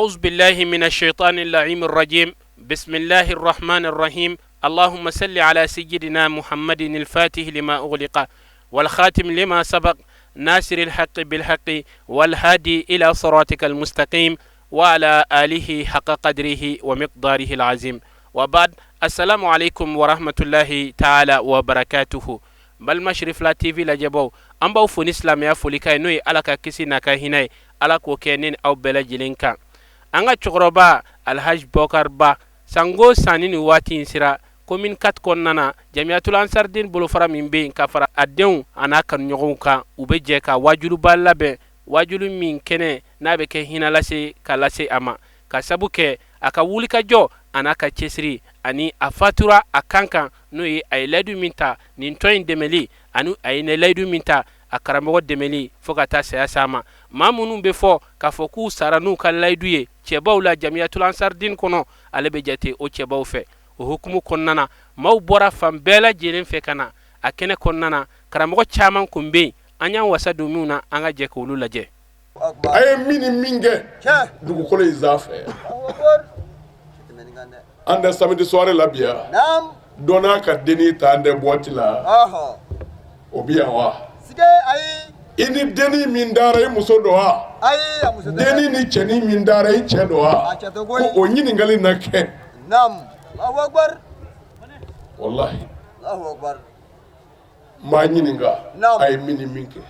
أعوذ بالله من الشيطان اللعين الرجيم. بسم الله الرحمن الرحيم. اللهم صل على سيدنا محمد الفاتح لما أغلق والخاتم لما سبق ناصر الحق بالحق والهادي إلى صراطك المستقيم وعلى آله حق قدره ومقداره العظيم. وبعد، السلام عليكم ورحمة الله تعالى وبركاته. Balima Cherifla TV lajɛbaw, an b'aw fo ni silamɛya folikan ye, n'o ye Ala ka kisi n'a ka hinɛ ye, Ala k'o kɛ ne ni aw bɛɛ lajɛlen kan. An ka cɛkɔrɔba Alhaji Bɔkari Ba, sango san ni nin waati in sera, commune 4 kɔnɔna na, Jamiyatul Ansardine bolofara min bɛ yen, ka fara a denw a n'a kanuɲɔgɔnw kan, u bɛ jɛ ka wajuliba labɛn, wajuli min kɛnɛ n'a bɛ kɛ hinɛ lase ka lase a ma, ka sabu kɛ a ka wulikajɔ a n'a ka cɛsiri ani a fatura a kan kan, n'o ye a ye layidu min ta nin tɔn in dɛmɛli, ani a ye layidu min ta a karamɔgɔ dɛmɛli fo ka taa saya s'a ma. Maa minnu bɛ fɔ k'a fɔ k'u sara n'u ka layidu ye cɛbaw la Jamiyatul Ansardine kɔnɔ, ale bɛ jate o cɛbaw fɛ. O hukumu kɔnɔna na, maaw bɔra fan bɛɛ lajɛlen fɛ ka na a kɛnɛ kɔnɔna na. Karamɔgɔ caman kun bɛ yen, an y'an wasa don minnu na, an ka jɛ k'olu lajɛ. A ye min ni min kɛ dugukolo in sanfɛ, an tɛ samedi soir la bi yan, dɔ n'a ka dennin ta, an tɛ boîte la, o bi yan wa? I ni dennin min dara, i muso don wa? Dennin ni cɛnin min dara, i cɛ don wa? Ko o ɲininkali na kɛ. Walahi, n b'a ɲininka, a ye min ni min kɛ.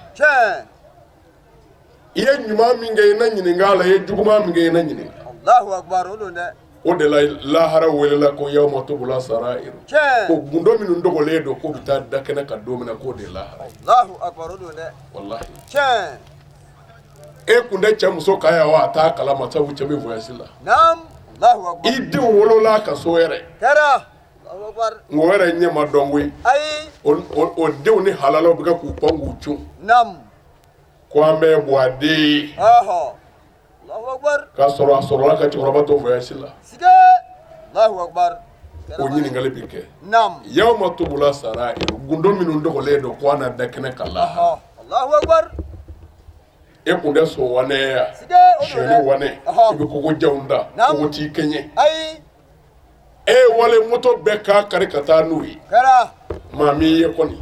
I ye ɲuman min kɛ, i na ɲininka a la. I ye juguman min kɛ, i na ɲininka. O de la lahara welela ko yawma tubula sarairu, ko gundo minnu dogolen don, k'o bɛ taa da kɛnɛ kan don min na, k'o de ye lahara. Walahi, e kun tɛ cɛ muso kan yan wa? A t'a kalama, sabu cɛ bɛ voyage la. I denw wolola ka so yɛrɛ, nka o yɛrɛ ɲɛ ma dɔn koyi. O denw ni halalaw bɛ kɛ k'u pan k'u cun ko an bɛ bɔ a den ye, k'a sɔrɔ a sɔrɔla ka cɛkɔrɔba to voyage la. O ɲininkali bɛ kɛ yawma tubula sarairu, gundo minnu dogolen don, ko a na da kɛnɛ kan lahara. E kun tɛ so wanɛ ya, sonyɛni wanɛ, i bɛ kogo janw da, kogo t'i kɛɲɛ. E ye wale moto bɛɛ k'a kari ka taa n'u ye, maa min ye kɔni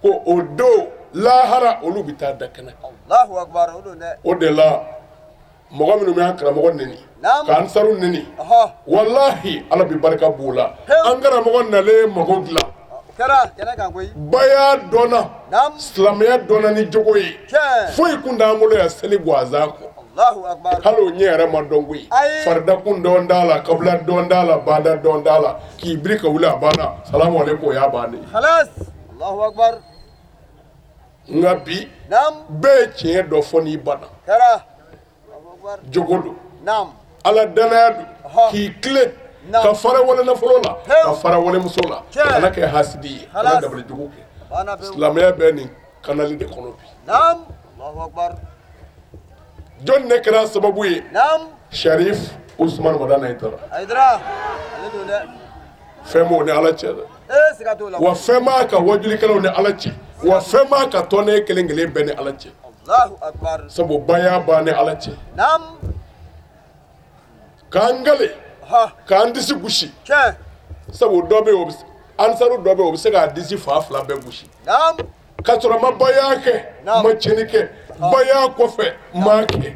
ko o don lahara, olu bɛ taa da kɛnɛ. O de la mɔgɔ minnu bɛ an karamɔgɔ neni, k'an saru neni, walahi, Ala bɛ barika b'u la. An karamɔgɔ nalen mago dilan, baya dɔnna, silamɛya dɔnna ni jogo ye. Foyi kun t'an bolo yan seli gansan kɔ. Hali o ɲɛ yɛrɛ ma dɔn koyi. Farida kun dɔn t'a la, kabila dɔn t'a la, bada dɔn t'a la. K'i biri ka wuli, a banna, salamu aleykum, o y'a bannen. Nka bi, bɛɛ ye tiɲɛ dɔ fɔ n'i banna. Jogo don, Ala danaya don, k'i tilen ka fara wale nafolo la, ka fara walemuso la, kana kɛ hasidi ye, kana dabali jugu kɛ. Silamɛya bɛ nin kanali de kɔnɔ bi. Jɔn ne kɛra sababu ye? Sharif Usman Madani Hayidara. Fɛn b'o ni Ala cɛ dɛ, wa fɛn b'a ka wajulikɛlaw ni Ala cɛ, wa fɛn b'a ka tɔnden kelen kelen bɛɛ ni Ala cɛ, sabu baya b'a ni Ala cɛ. K'an kale, k'an disi gosi, sabu dɔ bɛ yen, ansaru dɔ bɛ yen, o bɛ se k'a disi fa fila bɛɛ gosi ka sɔrɔ ma baya kɛ, ma tiɲɛni kɛ, baya kɔfɛ ma kɛ.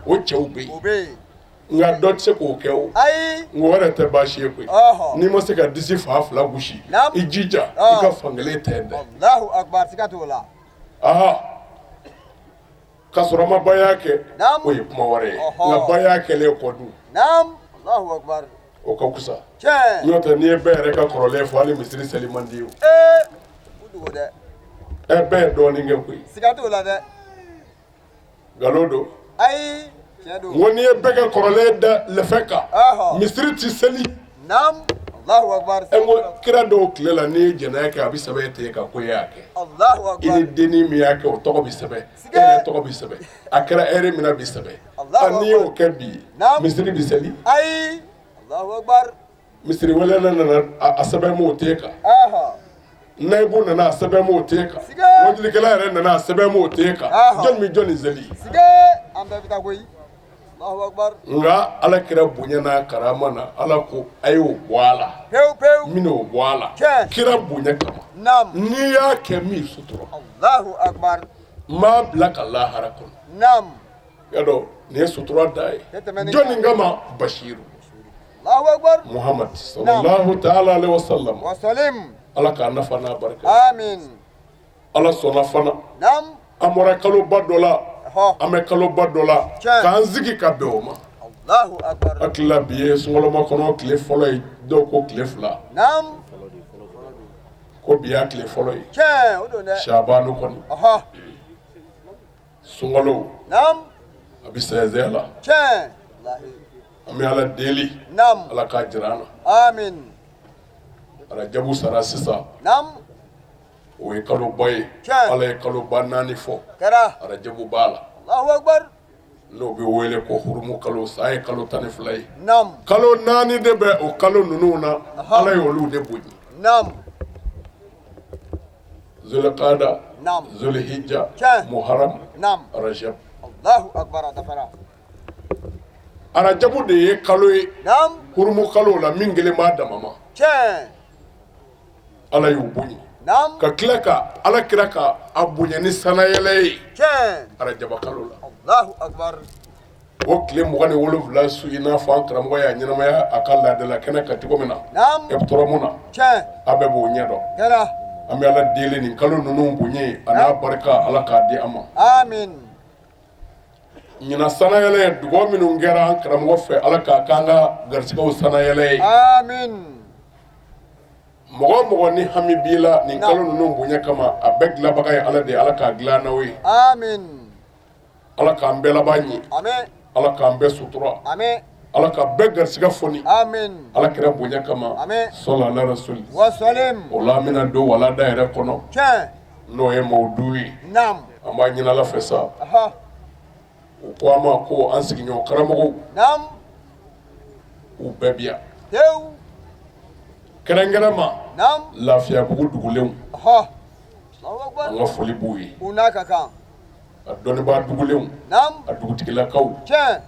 O cɛw bɛ yen, nka dɔ tɛ se k'o kɛ. O nka o yɛrɛ tɛ baasi ye koyi. N'i ma se ka disi fa fila gosi, i jija i ka fankelen tɛntɛn. Aha, ka sɔrɔ ma baya kɛ, o ye kuma wɛrɛ ye. Nka baya kɛlen kɔ dun, o ka fisa. N'o tɛ, n'i ye bɛɛ yɛrɛ ka kɔrɔlen fɔ, hali misiri seli man di o. Ɛ, bɛɛ ye dɔɔnin kɛ koyi. Nkalon don. N ko n'i ye bɛɛ ka kɔrɔlen da lɛfɛ kan, misiri ti seli. Ɛ, n ko kira dɔw tile la, n'i ye jɛnɛya kɛ, a bɛ sɛbɛn ten kan ko e y'a kɛ. I ni dennin min y'a kɛ, o tɔgɔ bɛ sɛbɛn, e yɛrɛ tɔgɔ bɛ sɛbɛn, a kɛra ɛri min na bɛ sɛbɛn. N'i y'o kɛ bi, misiri bɛ seli? Misiri welela nana, a sɛbɛn m'o t'e kan. Nayibu nana, a sɛbɛn m'o t'e kan. Wajulikɛla yɛrɛ nana, a sɛbɛn m'o t'e kan. Jɔn bɛ jɔn seli? Nka ala kira bonya n'a karama na, ala ko a y'o bɔ a la, pewu pewu, n bɛn'o bɔ a la, kira bonya kama, n'i y'a kɛ min sutura, Allahu akbar, n b'a bila ka lahara kɔnɔ, naam, y'a dɔn nin ye sutura da ye, jɔnni kama? Basiru, Allahu akbar, Muhammad sallallahu ta'ala alaihi wa sallam, wa salim, ala k'a nafa n'a barika, amin, ala sɔnna fana, naam, an bɔra kaloba dɔ la, an bɛ kaloba dɔ la, k'an sigi ka bɛn o ma. Allahu akbar. Hakili la bi ye sunkalomakɔnɔ kɔnɔ tile fɔlɔ ye, dɔw ko tile 2. Naam. Ko bi y'a tile fɔlɔ ye. Tiɲɛ, o don dɛ. Shabanu kɔni. Sunkalo. Naam. A bɛ sɛnsɛn la. Tiɲɛ. An bɛ Ala deli. Naam. Ala k'a jira an na. Amin. Arajabu sara sisan. Naam. O ye kaloba ye. Tiɲɛ. Ala ye kaloba 4 fɔ. Kɛra. Arajabu b'a la. Allahu akbar. N'o bɛ wele ko hurumu kalo, san ye kalo 12 ye. Naam. Kalo 4 de bɛ o kalo ninnu na. Ala ye olu de bonya. Naam. Zulqaada. Naam. Zulhijja. Tiɲɛ. Muharram. Naam. Rajab. Allahu akbar, a dafara. Arajabu de ye kalo ye. Naam. Hurumu kalo la min kelen b'a dama ma. Tiɲɛ. Ala y'o bonya. Naam. Ka tila ka Ala kira ka a bonya ni sanayɛlɛ ye. Tiɲɛ. Arajaba kalo la. Allahu akbar. O tile 27 su, i n'a fɔ an karamɔgɔ y'a ɲɛnamaya a ka laadala kɛnɛ kan cogo min na. Naam. Ɛpitɔrɔmu na. Tiɲɛ. A bɛɛ b'o ɲɛ dɔn. Kɛra. An bɛ Ala deli nin kalo ninnu bonya ye a n'a barika, Ala k'a di an ma. Amin. Ɲinan sanayɛlɛ ye dugawu minnu kɛra an karamɔgɔ fɛ, Ala k'a k'an ka garisigɛw sanayɛlɛ ye. Amin. Mɔgɔ o mɔgɔ ni hami b'i la nin kalo ninnu bonya kama, a bɛɛ dilanbaga ye Ala de ye, Ala k'a dilan n'aw ye. Amin. Ala k'an bɛɛ laban ɲɛ. Amin. Ala k'an bɛɛ sutura. Amin. Ala ka bɛɛ garisigɛ foni. Amin. Ala kira bonya kama. Amin. Sɔlɔ ala rasuli. Wa salim. O la an bɛna don walanda yɛrɛ kɔnɔ. Tiɲɛ. N'o ye mawudu ye. Naam. An b'a ɲini Ala fɛ sa. U ko an ma ko an sigiɲɔgɔn karamɔgɔw. Naam. U bɛɛ bi yan. Tewu. Kɛrɛnkɛrɛn ma. Naam. Lafiyabugu dugulenw. Allahu An ka foli b'u ye. U n'a ka kan. A dɔnnibaa dugulenw. Naam. A dugutigilakaw. Tiɲɛ.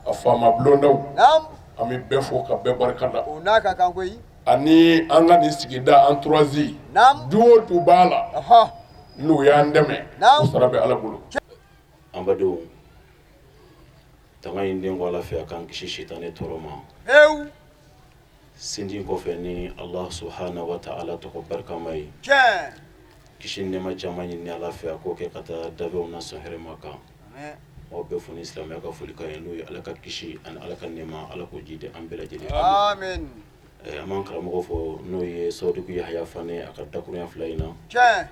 A faama bulondaw. Naam. An bɛ bɛɛ fo ka bɛɛ barika da. U n'a ka kan koyi. Ani an ka nin sigida entourage. Naam. Du o du b'a la. N'u y'an dɛmɛ. Naam. O sara bɛ Ala bolo. An badenw, tanga in den ko Ala fɛ a k'an kisi sitanɛ tɔɔrɔ ma. Pewu. Sinji kɔfɛ ni Allah subhanahu wa ta'ala tɔgɔ barikama ye. Tiɲɛ. Kisi nɛɛma caman ɲini Ala fɛ a k'o kɛ ka taa dafɛnw na sɔn hɛrɛma kan. Amin. Aw bɛɛ fo ni silamɛya ka folikan ye, n'o ye Ala ka kisi ani Ala ka nɛɛma, Ala k'o jidi an bɛɛ lajɛlen. Amin. An b'an karamɔgɔ fɔ n'o ye Sɔdiku Yahaya Fane a ka dakurunya 2 in na. Tiɲɛ.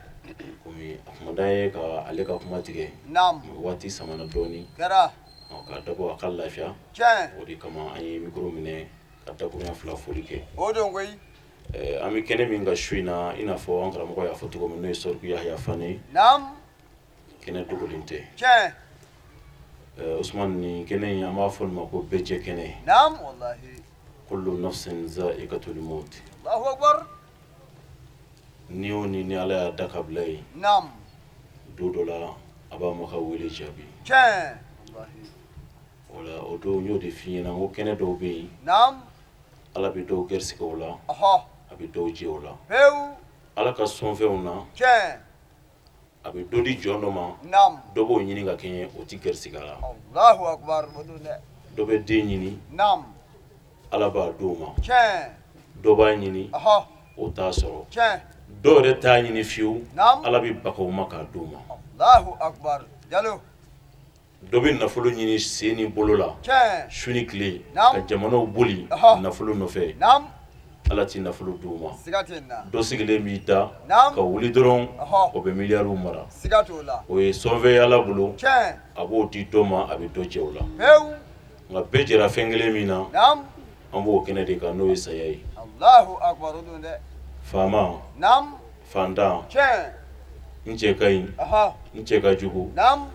Komi a kuma d'an ye ka ale ka kuma tigɛ. Naam. Waati samana dɔɔni. Kɛra. K'a dabɔ a ka lafiya. Tiɲɛ. O de kama an ye micro minɛ ka dakurunya 2 foli kɛ. O don koyi. An bɛ kɛnɛ min kan su in na, i n'a fɔ an karamɔgɔ y'a fɔ cogo min, n'o ye Sɔdiku Yahaya Fane. Naam. Kɛnɛ dogolen tɛ. Tiɲɛ. Usumani, nin kɛnɛ in an b'a fɔ nin ma ko bɛɛjɛ kɛnɛ. Naam wallahi. Kullu nafsin za'iqatul maut. Allahu akbar. Ni o ni Ala y'a da ka bila yen. Naam. Don dɔ la a b'a ma ka wele jaabi. Tiɲɛ. Wallahi. O la o don n y'o de f'i ɲɛna, n ko kɛnɛ dɔw bɛ yen. Naam. Ala bɛ dɔw gɛrisigɛ o la. A bɛ dɔw jɛ o la. Pewu. Ala ka sɔnfɛnw na. Tiɲɛ. A bɛ dɔ di jɔn dɔ ma. Naam. Dɔ b'o ɲini ka kɛɲɛ, o ti gɛrisigɛ la. Allahu akbar, o don dɛ. Dɔ bɛ den ɲini. Naam. Ala b'a d'o ma. Tiɲɛ. Dɔ b'a ɲini. O t'a sɔrɔ. Tiɲɛ. Dɔw yɛrɛ t'a ɲini fiyewu. Naam. Ala bɛ baga o ma k'a d'o ma. Allahu akbar. Jalo. Dɔ bɛ nafolo ɲini sen ni bolo la. Tiɲɛ. Su ni tile. Naam. Ka jamanaw boli. Nafolo nɔfɛ. Naam. Ala ti nafolo d'o ma. Siga tɛ nin na. Dɔ sigilen b'i da. Naam. Ka wuli dɔrɔn. O bɛ miliyariw mara. Siga t'o la. O ye sɔnfɛn Ala bolo. Tiɲɛ. A b'o di dɔ ma, a bɛ dɔ jɛ o la. Pewu. Nka bɛɛ jɛra fɛn kelen min na. Naam. An b'o kɛnɛ de kan, n'o ye saya ye. Allahu akbar, o don dɛ. Faama. Naam. Fantan. Tiɲɛ. N cɛ ka ɲi. N cɛ ka jugu. Naam.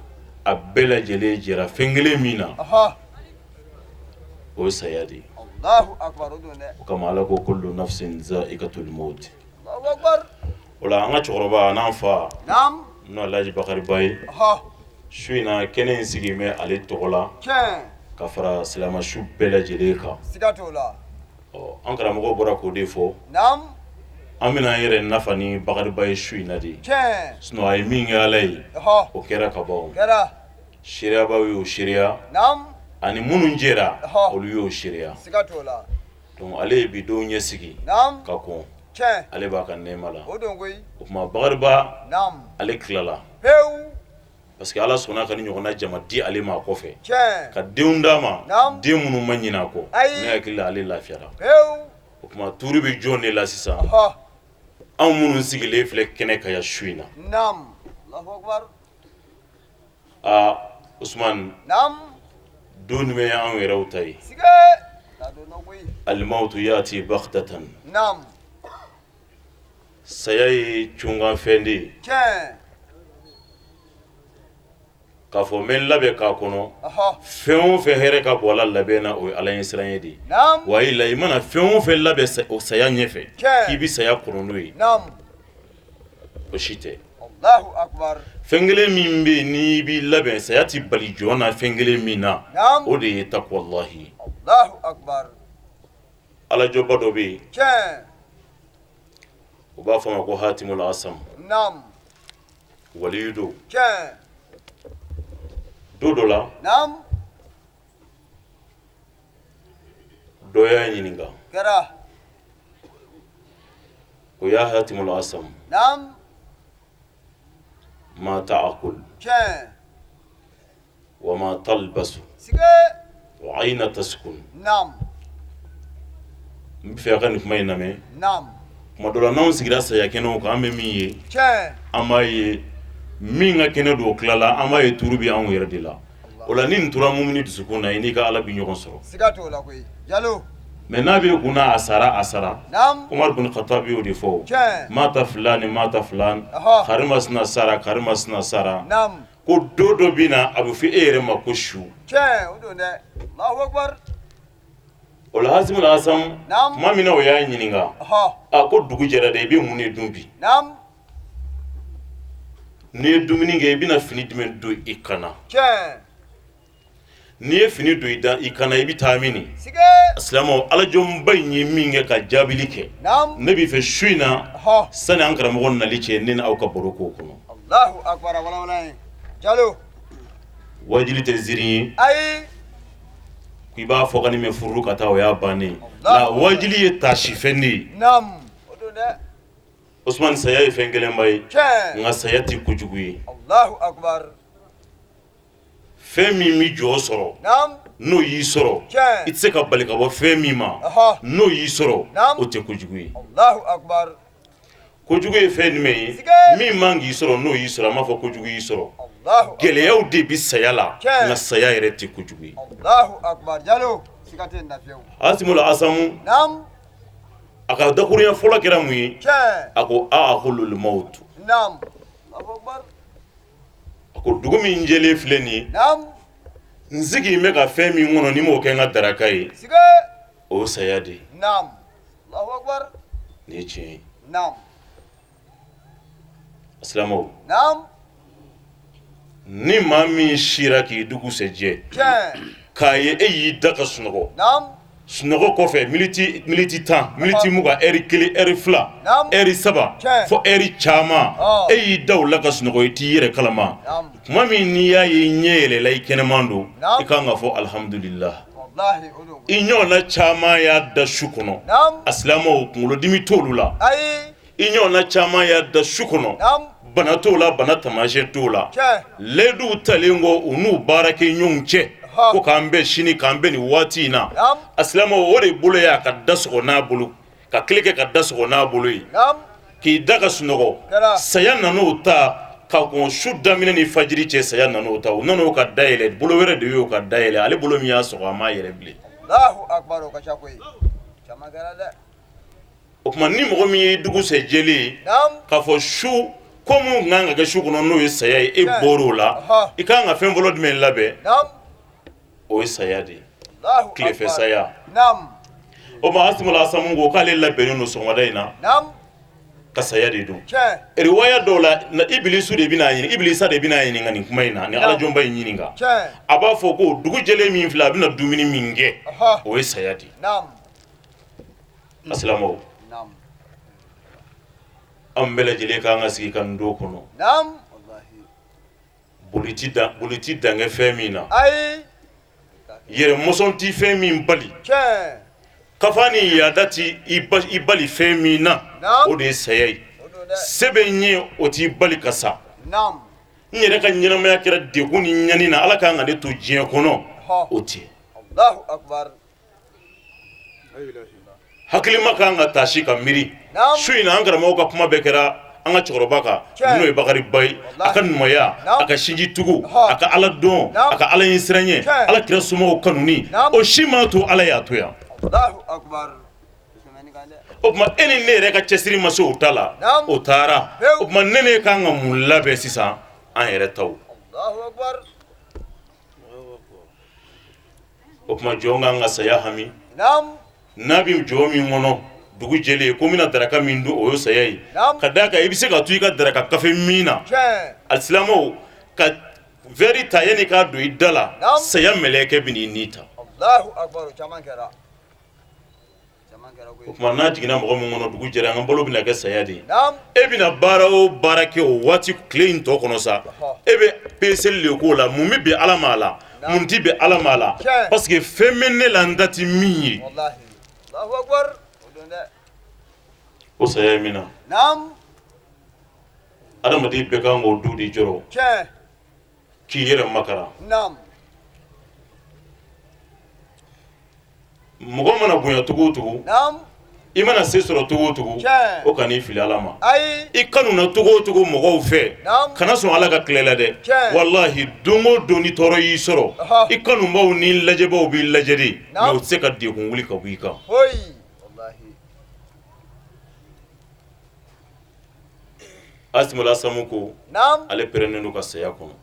A bɛɛ lajɛlen jɛra fɛn kelen min na. O ye saya de ye. Allahu akbar, o don dɛ. O kama Ala ko kullu nafsin za'iqatul maut. Allahu akbar. O la an ka cɛkɔrɔba n'an fa. Naam. N'o Alhaji Bakari Ba ye. Su in na kɛnɛ in sigi bɛ ale tɔgɔ la. Tiɲɛ. Ka fara silamɛsu bɛɛ lajɛlen kan. Siga t'o la. Ɔ, an karamɔgɔ bɔra k'o de fɔ. Naam. An bɛna an yɛrɛ nafa ni Bakariba ye su in na de. Tiɲɛ. Sinon a ye min kɛ Ala ye. Ɔhɔ. O kɛra ka ban o. Kɛra. Seereyabaw y'o seereya. Naam. Ani minnu jɛra. Ɔhɔ. Olu y'o seereya. Siga t'o la. Donc ale ye bi don ɲɛsigi. Naam. Ka kɔn. Tiɲɛ. Ale b'a ka nɛɛma la. O don koyi. O tuma Bakariba. Naam. Ale tilala. Pewu. Parce que Ala sɔnna ka nin ɲɔgɔnna jama di ale ma a kɔfɛ. Tiɲɛ. Ka denw d'a ma. Naam. Den minnu ma ɲinɛ a kɔ. Ayi. Ne hakili la ale lafiyara. Pewu. O tuma tuuru bɛ jɔn de la sisan? Ɔhɔ. Anw minnu sigilen filɛ kɛnɛ kan yan su in na. Naam. Alahu akibaru. Aa Usumani. Naam. Don jumɛn y'anw yɛrɛw ta ye? Siga. T'a don dɔn koyi. Alimawutu yaati bakitatan. Naam. Saya ye cunkanfɛn de ye. Tiɲɛ. K'a fɔ n bɛ n labɛn k'a kɔnɔ. Ɔhɔ. Fɛn o fɛn hɛrɛ ka bon ala labɛn na, o ye Ala ɲɛsiranɲɛ de ye. Naam. Wa i la i mana fɛn o fɛn labɛn o saya ɲɛfɛ. Tiɲɛ. K'i bɛ saya kɔnɔ n'o ye. Naam. O si tɛ. Allahu akbar. Fɛn kelen min bɛ yen n'i b'i labɛn saya tɛ bali jɔn na fɛn kelen min na. Naam. O de ye takuwalahi. Allahu akbar. Alajɔba dɔ bɛ yen. Tiɲɛ. U b'a fɔ a ma ko Hatimul Asam. Naam. Waliyu don. Tiɲɛ. Don dɔ la. Naam. Dɔ y'a ɲininka. Kɛra. O ya Hatimul Asam. Naam. Ma ta'akul. Tiɲɛ. Wa ma talbasu. Siga. Wa ayna taskun. Naam. N bɛ fɛ a ka nin kuma in lamɛn. Naam. Tuma dɔ la n'anw sigira saya kɛnɛw kan, an bɛ min ye. Tiɲɛ. An b'a ye min ka kɛnɛ don o tilala, an b'a ye tuuru bɛ anw yɛrɛ de la. O la ni nin tora mumini dusukun na, i n'i ka Ala bɛ ɲɔgɔn sɔrɔ. Siga t'o la koyi. Jalo. Mais n'a bɛ kunna a sara a sara. Naam. Umar bin Khattab y'o de fɔ. Tiɲɛ. Mata filani mata filani. Ɔhɔ. Karimasina sara karimasina sara. Naam. Ko don dɔ bɛ na a bɛ fɔ e yɛrɛ ma ko su. Tiɲɛ o don dɛ. Allahu akbar. O la Hatimul Asam. Naam. Tuma min na o y'a ɲininka. Ɔhɔ. A ko dugu jɛra dɛ, i bɛ mun de dun bi? Naam. N'i ye dumuni kɛ, i bɛna fini jumɛn don i kan na? Tiɲɛ. N'i ye fini don i da i kan na, i bɛ taa min? Siga. Silamɛw, alajɔnba in ye min kɛ ka jaabili kɛ. Naam. Ne b'i fɛ su in na. Ɔhɔ. Sani an karamɔgɔ nali cɛ, ne ni aw ka baro k'o kɔnɔ. Allahu akbar walawala ye. Jalo. Wajuli tɛ ziiri ye. Ayi. K'i b'a fɔ ka nin mɛn furu ka taa, o y'a bannen ye. La wajuli ye taasifɛn de ye. Naam. O don dɛ. Usumani, saya ye fɛn gɛlɛnba ye. Tiɲɛ. Nka saya tɛ kojugu ye. Allahu akbar. Fɛn min bɛ jɔ sɔrɔ. Naam. N'o y'i sɔrɔ. Tiɲɛ. I tɛ se ka bali ka bɔ fɛn min ma. Ɔhɔ. N'o y'i sɔrɔ. Naam. O tɛ kojugu ye. Allahu akbar. Kojugu ye fɛn jumɛn ye? Siga. Min man k'i sɔrɔ, n'o y'i sɔrɔ, an b'a fɔ kojugu y'i sɔrɔ. Allahu. Gɛlɛyaw de bɛ saya la. Tiɲɛ. Nka saya yɛrɛ tɛ kojugu ye. Allahu akbar. Jalo. Siga tɛ nin na fiyewu. Hatimul Asamu. Naam. A ka dakurunya fɔlɔ kɛra mun ye? Tiɲɛ. A ko ahlul mawt. Naam. Allahu akbar. A ko dugu min jɛlen filɛ nin ye. Naam. N sigi bɛ ka fɛn min kɔnɔ ni m'o kɛ n ka daraka ye. Siga. O ye saya de ye. Naam. Allahu akbar. Nin ye tiɲɛ ye. Naam. Silamɛw. Naam. Ni maa min sira k'i dugu sɛ jɛ. Tiɲɛ. K'a ye e y'i da ka sunɔgɔ. Naam. Sunɔgɔ kɔfɛ miniti 10, miniti 20, ɛri 1, ɛri 2, Naam. ɛri 3, Tiɲɛ. fo ɛri caman. Ɔ. E y'i da o la ka sunɔgɔ, i t'i yɛrɛ kalama. Naam. Tuma min n'i y'a ye ɲɛ yɛlɛla, i kɛnɛman don. Naam. I kan ka fɔ alihamudulila. Wallahi o don. I ɲɔgɔnna caman y'a da su kɔnɔ. Naam. A silamɛw, kunkolodimi t'olu la. Ayi. I ɲɔgɔnna caman y'a da su kɔnɔ. Naam. Bana t'o la, bana taamasiyɛn t'o la. Tiɲɛ. Layiduw talen kɔ u n'u baarakɛ ɲɔgɔnw cɛ. Ɔhɔ. Ko k'an bɛn sini, k'an bɛn nin waati in na. Naam. A silamɛw, o de bolo y'a ka da sɔgɔ n'a bolo, ka tile kɛ ka da sɔgɔ n'a bolo ye. Naam. K'i da ka sunɔgɔ. Kɛra. Saya nan'o ta ka kɔn su daminɛ ni fajiri cɛ, saya nan'o ta. U nan'o ka da yɛlɛ, bolo wɛrɛ de y'o ka da yɛlɛ. Ale bolo min y'a sɔgɔ, a m'a yɛlɛ bilen. Allahu akbar, o ka ca koyi. Caman kɛra dɛ. O tuma ni mɔgɔ min ye dugu sɛ jɛlen ye. Naam. K'a fɔ su ko mun kan ka kɛ su kɔnɔ n'o ye saya ye, e Tiɲɛ. bɔr'o la. Ɔhɔ. I kan ka fɛn fɔlɔ jumɛn labɛn? Naam. O ye saya de ye. Allahu akbar. Tilefɛ saya. Naam. O ma Hatimul Asamu ko k'ale labɛnnen don sɔgɔmada in na. Naam. Ka saya de dun. Riwaya dɔw la, ibilisu de bɛna ɲini, ibilisa de bɛna ɲininka nin kuma in na, ni alajɔnba in ɲininka. A b'a fɔ ko dugu jɛlen min filɛ, a bɛna dumuni min kɛ, o ye saya de ye. Asilamɛw, an bɛɛ lajɛlen ka kan ka sigi ka nin don kɔnɔ. Boli ti dan kɛ fɛn min na, yɛrɛ mɔsɔn ti fɛn min bali, kafa ni yaada ti i bali fɛn min na, o de ye saya ye. Se bɛ n ye, o t'i bali ka sa. N yɛrɛ ka ɲɛnamaya kɛra degun ni ɲani na, Ala kan ka ne to diɲɛ kɔnɔ, o tɛ. Hakilima kan ka taasi ka miiri su in na. An karamɔgɔ ka kuma bɛɛ kɛra an ka cɛkɔrɔba kan, n'o ye Bakari Ba ye, a ka ɲumanya, a ka sinji tugu, a ka Ala dɔn, a ka Ala ɲɛsiranɲɛ, Ala kira somɔgɔw kanuni, o si m'a to Ala y'a to yan. O tuma e ni ne yɛrɛ ka cɛsiri ma se o ta la, o taara. O tuma ne ne kan ka mun labɛn sisan? An yɛrɛ taw. O tuma jɔn kan ka saya hami n'a bɛ jɔn min kɔnɔ dugu jɛlen ko n bɛna daraka min dun, o ye saya ye. Ka d'a kan i bɛ se ka to i ka daraka kafe min na, alisilamɛw, ka verre ta yanni k'a don i da la, saya mɛlɛkɛ bɛ n'i ni ta. O tuma n'a jiginna mɔgɔ min kɔnɔ, dugu jɛra, an ka balo bɛna kɛ saya de ye. E bɛna baara o baara kɛ o waati tile in tɔ kɔnɔ sa, e bɛ peseli de k'o la. Mun bɛ bɛn Ala ma a la, mun tɛ bɛn Ala ma a la? Parce que fɛn bɛ ne la n ta tɛ min ye. O saya ye min na, adamaden bɛɛ kan k'o du de jɔrɔ k'i yɛrɛ makara. Mɔgɔ mana bonya cogo o cogo, i mana se sɔrɔ cogo o cogo, o kan'i fili Ala ma. I kanuna cogo o cogo mɔgɔw fɛ, kana sɔn Ala ka tila i la dɛ. Walahi, don o don ni tɔɔrɔ y'i sɔrɔ, i kanubaw ni lajɛbaw b'i lajɛ de, mais u tɛ se ka degun wuli ka bɔ i kan. Asimila Samu ko ale pɛrɛnnen don ka saya kɔnɔ.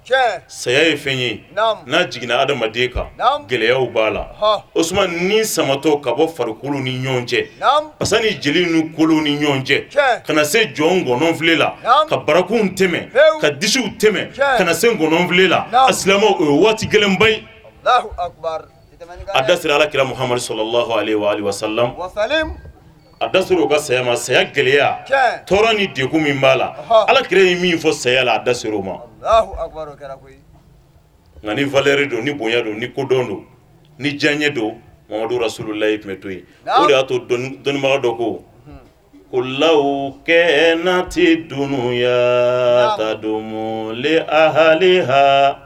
Saya ye fɛn ye, n'a jiginna adamaden kan, gɛlɛyaw b'a la. Osumani, ni samatɔ ka bɔ farikolo ni ɲɔgɔn cɛ, pasa ni jeli ni kolo ni ɲɔgɔn cɛ, ka na se jɔn ngɔnɔnfile la, ka barakunw tɛmɛ, ka disiw tɛmɛ, ka na se ngɔnɔnfile la, a silamɛw, o ye waati gɛlɛnba ye. A da sera Ala kira Muhamadu sallallahu alaihi wa sallam, a da sera o ka saya ma. Saya gɛlɛya, tɔɔrɔ ni degun min b'a la, Ala kira ye min fɔ saya la, a da sera o ma. Nka ni valeur don, ni bonya don, ni kodɔn don, ni diyaɲɛ don, Mamadu Rasululayi tun bɛ to yen. O de y'a to dɔnnibaga dɔ ko ko law kanati dunuya tadumu li ahaliha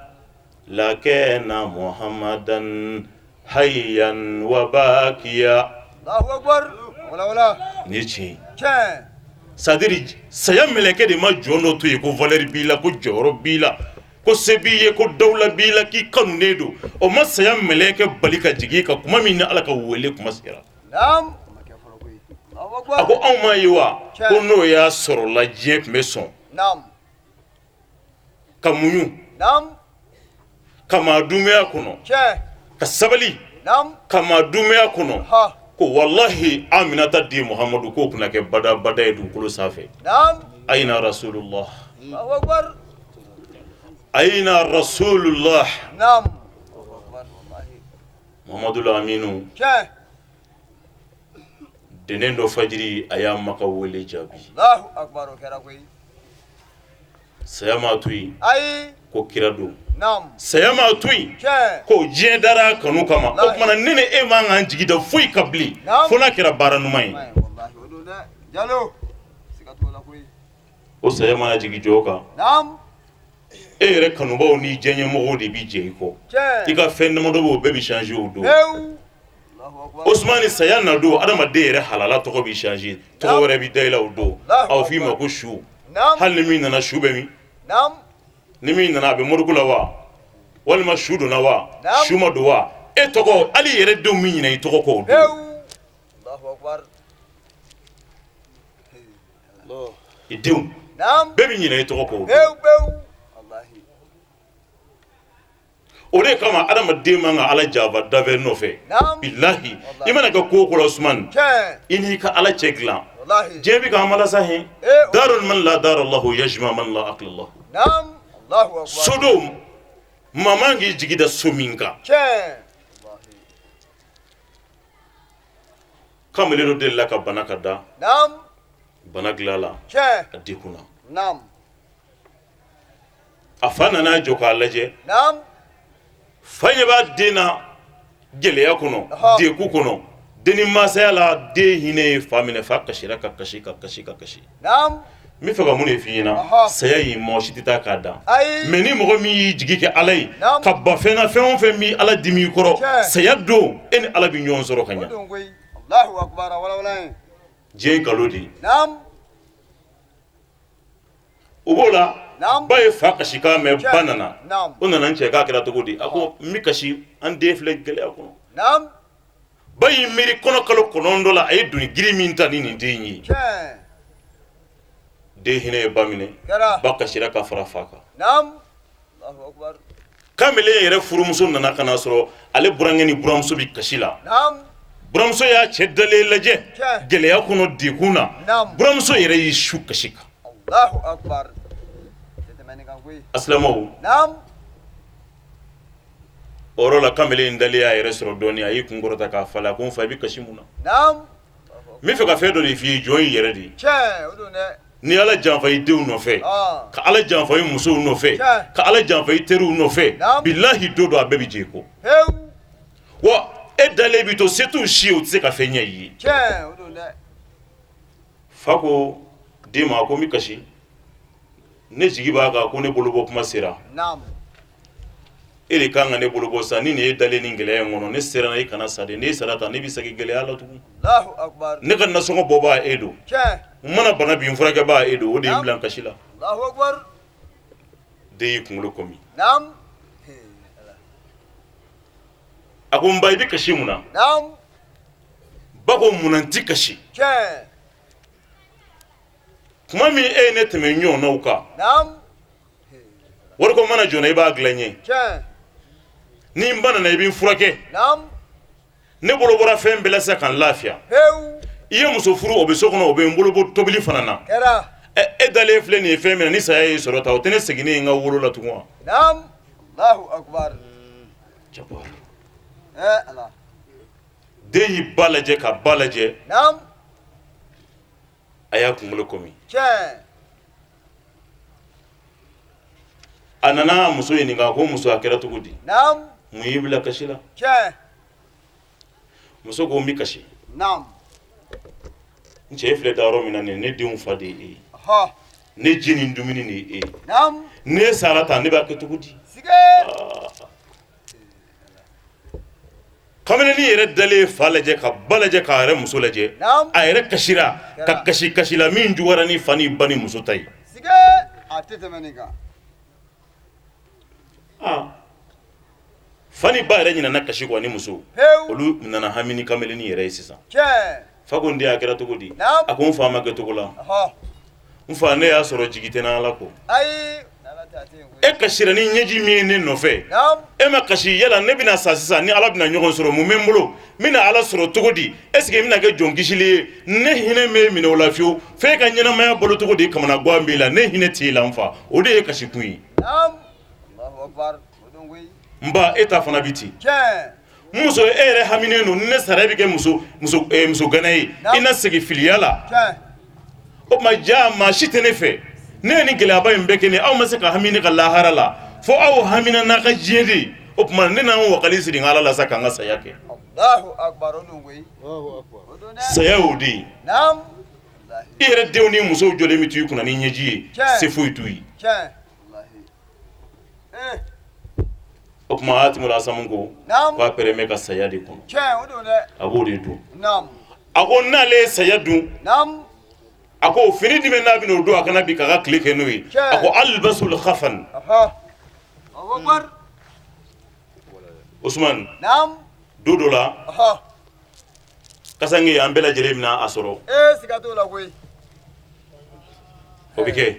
lakana Muhamadan hayyan wa bakiya. Nin ye tiɲɛ ye. C'est-à-dire saya mɛlɛkɛ de ma jɔn dɔ to yen ko valeur b'i la, ko jɔyɔrɔ b'i la, ko se b'i ye, ko dawula b'i la, k'i kanunen don. O ma saya mɛlɛkɛ bali ka jigin ka kuma min ni Ala ka wele kuma sera. A ko anw m'a ye wa ko n'o y'a sɔrɔ la diɲɛ tun bɛ sɔn ka muɲu, ka maa duumɛya kɔnɔ, ka sabali ka maa duumɛya kɔnɔ, ko walahi Aminata den Muhamadu k'o tun na kɛ badabada ye dugukolo sanfɛ. Ayina rasulullah, ayina rasulullah, Muhamadu Aminu. Ntɛnɛn dɔ fajiri, a y'a ma ka wele jaabi. Saya m'a to yen ko kira don, saya m'a to yen ko diɲɛ dara kanu kama. O tuma na ne ni e man k'an jigi da foyi kan bilen fo n'a kɛra baara ɲuman ye. O saya mana jigin jɔn kan, e yɛrɛ kanubaw ni diɲɛmɔgɔw de bɛ jɛ i kɔ. I ka fɛn damadɔ bɛ, o bɛɛ bɛ changer o don. Osumani, saya na don, adamaden yɛrɛ halala tɔgɔ bɛ changer, tɔgɔ wɛrɛ bɛ da i la o don. A bɛ f'i ma ko su. Hali ni min nana, su bɛ min? Ni min nana, a bɛ morgue la wa, walima su donna wa, su ma don wa? E tɔgɔ, hali yɛrɛ denw bɛ ɲinɛ i tɔgɔ kɔ o don. I denw bɛɛ bɛ ɲinɛ i tɔgɔ kɔ o don. O de kama adamaden man ka Ala janfa dafɛn nɔfɛ. Bilahi, i mana kɛ ko o ko la, Usumani, i n'i ka Ala cɛ dilan. Diɲɛ bɛ k'an malasa hɛn. Darun man la dara lahu yajma man la aqla lahu. So don maa man k'i jigi da so min kan. Kamalen dɔ delila ka bana ka da. Bana dilanla a degunna. A fa nana jɔ k'a lajɛ. Fa ɲɛ b'a den na gɛlɛya kɔnɔ, degun kɔnɔ, den masaya la, den hinɛ ye fa minɛ, fa kasira ka kasi ka kasi ka kasi. N bɛ fɛ ka mun de f'i ɲɛna, saya in mɔgɔ si tɛ taa k'a dan, mais ni mɔgɔ min y'i jigi kɛ Ala ye ka ban fɛn na, fɛn o fɛn bɛ Ala dimi i kɔrɔ, saya don e ni Ala bɛ ɲɔgɔn sɔrɔ ka ɲɛ. Diɲɛ ye nkalon de ye. O b'o la, ba ye fa kasikan mɛn, ba nana, o nana, n cɛ, k'a kɛra cogo di? A ko n bɛ kasi, an den filɛ gɛlɛya kɔnɔ. Ba y'i miiri kɔnɔ kalo 9 la, a ye doni girin min ta ni nin den ye, den hinɛ ye ba minɛ, ba kasira ka fara fa kan. Kamalen yɛrɛ furumuso nana ka n'a sɔrɔ ale burankɛ ni buramuso bɛ kasi la. Buramuso y'a cɛ dalen lajɛ gɛlɛya kɔnɔ, degun na, buramuso yɛrɛ y'i su kasi kan. Asilamɛw, o yɔrɔ la, kamalen in dalen y'a yɛrɛ sɔrɔ dɔɔnin, a y'i kun kɔrɔta k'a fa la, ko n fa, i bɛ kasi mun na? N bɛ fɛ ka fɛn dɔ de f'i ye, jɔn y'i yɛrɛ de ye. Ni Ala janfa i denw nɔfɛ, ka Ala janfa i musow nɔfɛ, ka Ala janfa i teriw nɔfɛ, bilahi, don dɔ a bɛɛ bɛ jɛ i kɔ. Wa e dalen bɛ to, se t'u si ye, u tɛ se ka fɛn ɲɛ i ye. Fa ko den ma ko n bɛ kasi, ne jigi b'a kan ko ne bolo bɔ kuma sera, e de kan ka ne bolo bɔ sa. Ni nin ye dalen ni gɛlɛya in kɔnɔ, ne sera i kana sa de. N'e sara tan, ne bɛ segin gɛlɛya la tugun. Ne ka nasɔngɔ bɔbaa e don, n mana bana bin, furakɛbaa e don. O de ye n bila kasi la. Den y'i kunkolo kɔmi, a ko n ba, i bɛ kasi mun na? Ba ko munna n ti kasi? Tuma min e ye ne tɛmɛ ɲɔgɔnnaw kan, wariko mana jɔna, i b'a dilan n ye. Ni n banana, i bɛ n furakɛ. Ne bolo bɔra fɛn bɛɛ la sisan ka n lafiya. I ye muso furu, o bɛ so kɔnɔ, o bɛ n bolo bɔ tobili fana na. E dalen filɛ nin ye fɛn min na, ni saya y'i sɔrɔ ta, o tɛ ne seginnen ye n ka wolo la tugun wa? Den y'i ba lajɛ ka ba lajɛ, a y'a kunkolo kɔmi. A nana muso ɲininka ko muso, a kɛra cogo di? Mun y'i bila kasi la? Muso ko n bɛ kasi, n cɛ, e filɛ da yɔrɔ min na nin, ne denw fa de ye e ye, ne ji ni dumuni de ye e ye. Ne sara tan, ne b'a kɛ cogo di? Kamalennin yɛrɛ dalen fa lajɛ ka ba lajɛ k'a yɛrɛ muso lajɛ, a yɛrɛ kasira ka kasi kasi la min juguyara ni fa ni ba ni muso ta ye. Fa ni ba yɛrɛ ɲinɛna kasi kɔ ni muso, olu nana hami ni kamalennin yɛrɛ ye sisan. Fa ko n den, a kɛra cogo di? A ko n fa, ma kɛ cogo la. N fa, ne y'a sɔrɔ jigi tɛ n ala kɔ. E kasira ni ɲɛji min ye ne nɔfɛ, e ma kasi yala ne bɛna sa sisan, ni Ala bɛna ɲɔgɔn sɔrɔ, mun bɛ n bolo? N bɛna Ala sɔrɔ cogo di? Est-ce que n bɛna kɛ jɔn kisili ye? Ne hinɛ m'e minɛ o la fiyewu, f'e ka ɲɛnamaya balo cogo de kamanagan b'i la. Ne hinɛ t'e la n fa, o de ye kasikun ye. N ba, e ta fana bɛ ten. Muso, e yɛrɛ haminen don ni ne sara, e bɛ kɛ muso gana ye, i na segin filiya la. O tuma ja maa si tɛ ne fɛ. Ne ye nin gɛlɛyaba in bɛɛ kɛ ne, aw ma se ka hami ne ka lahara la, fo aw hamina n'a ka diɲɛ de ye. O tuma ne n'an wakali siri Ala la sa, k'an ka saya kɛ. Saya y'o de ye. I yɛrɛ denw ni musow jɔlen bɛ to i kunna ni ɲɛji ye, se foyi t'u ye. O tuma Hatimul Asamu ko k'a pɛrɛn bɛ ka saya de kɔnɔ, a b'o de dun. A ko n'ale ye saya dun, a ko fini jumɛn n'a bɛna o don a kan na bi k'a ka tile kɛ n'o ye? A ko albasul khafan. Usman, don dɔ la kasange an bɛɛ lajɛlen bɛna a sɔrɔ. O bɛ kɛ